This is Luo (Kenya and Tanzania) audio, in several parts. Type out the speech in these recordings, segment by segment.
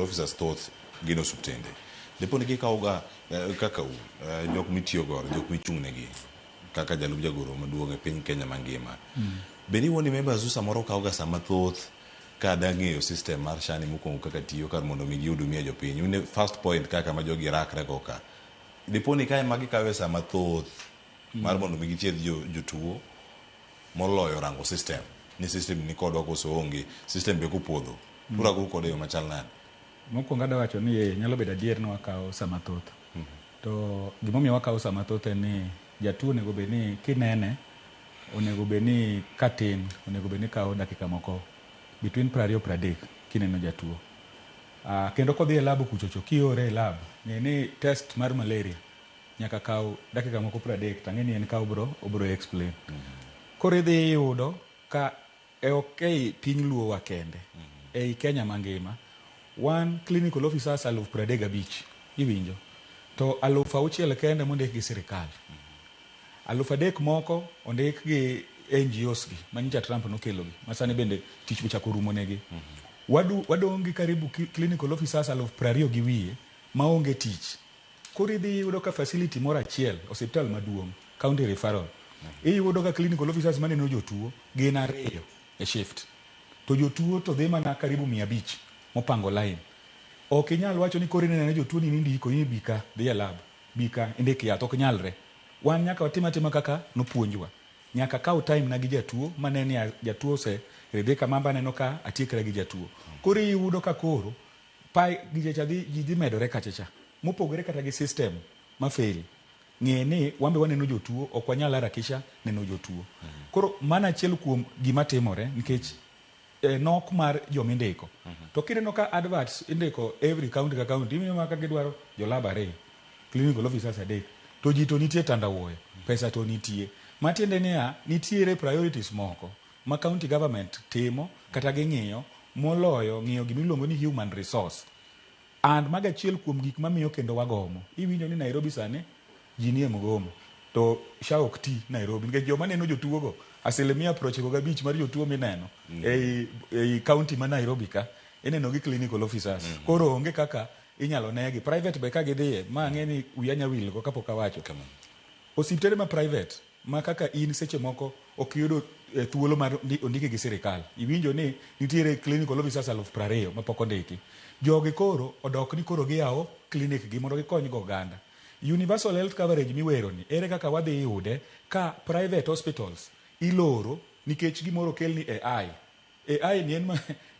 Clinical officers thoth gin osuptende. Dipo ni gikawoga kaka u jok mitiyo godo, jok michung' negi kaka jalup jagoro maduong' e piny Kenya mangima. Be ni woni members u samoro kawoga sa mathoth ka da ng'eyo system mar SHA ni mokwongo kaka tiyo kar mondo mi gihudumia jopiny. Un e first point kaka ma jogi rakre go ka. Dipo ni kae ma gikawe sa mathoth mar mondo mi githiedh jotuo moloyo rango system ni system ni kodwa koso onge system be kopodho urago kode e yo machal nade? Mokwongo adwa wacho ni eh, nyalo bedo adier ni wakawo sa mathoth. To gimomiyo wakawo sa mathoth en ni jatuo onego bed ni kinene onego bed ni katin onego bed ni kawo dakika moko between 20 30 kineno jatuo. Kendo kodhi e lab kuchocho kiore e lab ng'e ni test mar malaria nyaka kaw dakika moko 30 tang'e ni en ka obro explain. Koro idhi yudo ka e ok ei piny luo wa kende, ei Kenya mangima, wan clinical officers 35,000 iwinjo, to 6,000 kende mondik gi sirikal. 3,000 moko ondik gi NGOs gi manyicha Trump nokelo gi ma sani bende tich ochako rumo negi. Wadong' gi karibu clinical officers 20,000 gi wiye maonge tich. Koro idhi yudo ka facility moro achiel, osiptal maduong', county referral, iyudo ka clinical officers maneno jotuo gin ariyo e shift. To jotuo to dhi mana karibu 500 mopango line. Ok inyal wacho ni koro ineno jotuo ni indiko ni bika dhi e lab, bika indik yath, ok nyalre. Wan nyaka watim atima kaka nopuonjwa. Nyaka kaw time na gi jatuo mane ni jatuo ose ridhi kama aneno ka atiekra gi jatuo. Koro iyudo ka koro pai giche cha dhi ji dhi medore kacha cha. Mopogore kata gi system ma fail. Ng'e ni wan be waneno jotuo, ok wanyal harakisha neno jotuo. Koro mano achiel kuom gima timore nikech nok mar jomindiko. To kineno ka adverts indiko every county ka county, iwinjo mana ka gidwaro jolab ariyo, clinical officers adek, to ji to nitie tandawuoyo, pesa to nitie. Matiende niya, nitiere priorities moko ma county government timo kata ging'iyo moloyo ng'iyo gimiluongo ni human resource. And mago achiel kuom gik mamiyo kendo wagomo. Iwinjo ni Nairobi sani ji nie mgomo to SHA ok ti Nairobi nikech joma neno jotuo go 95% mar jotuo mineno ei county ma Nairobi ka ineno gi clinical officers. Koro onge kaka inyalo negi. Private be ka gidhiye ma ang'e ni wiya nya wil go kapok awacho. Osiptende ma private ma kaka in seche moko ok iyudo thuolo mar ondiki gi sirikal. Iwinjo ni nitiere clinical officers 20,000 mapok ondiki. Jogi koro odok ni koro giyawo clinic gi mondo gikony go oganda. Universal health coverage miwero ni ere kaka wadhi yude ka private hospitals iloro nikech gimoro okel ni AI. AI ni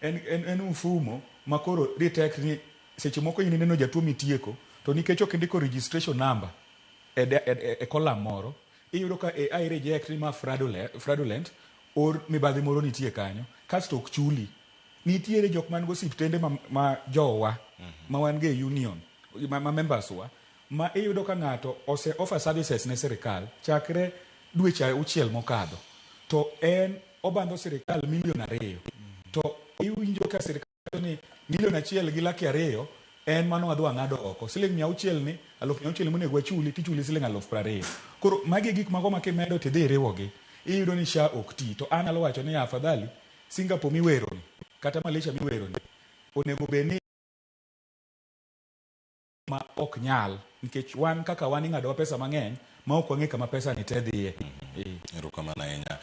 en mfumo ma koro detect ni seche moko in ineno jatuo mitieko to nikech ok indiko registration number e column moro iyudo ka AI reject ni ma fraudulent or mibadhi moro nitie kanyo kasto ok chuli. Nitiere jok man go osiptende ma jowa ma wan go e union ma members wa ma iyudo ka ng'ato ose offer services ne sirikal chakre dweche 6 mokadho to en obandho sirikal milion 2 to iwinjo ka sirikal ni milion 1 gi laki 2 en mano wadhi wang'ado oko siling 600 ni 600,000 monego wachuli tichuli siling 20,000. Koro magi e gik mago ma kimedo tidhi iriwogi iyudo ni SHA ok ti. To an anyalo wacho ni afadhali Singapore miwero ni kata Malaysia miwero ni onego bed ni ma ok nyal nikech wan kaka wan ing'adowa pesa mang'eny ma ok wang'e kama pesa ni te dhiye. Erokamano ahinya.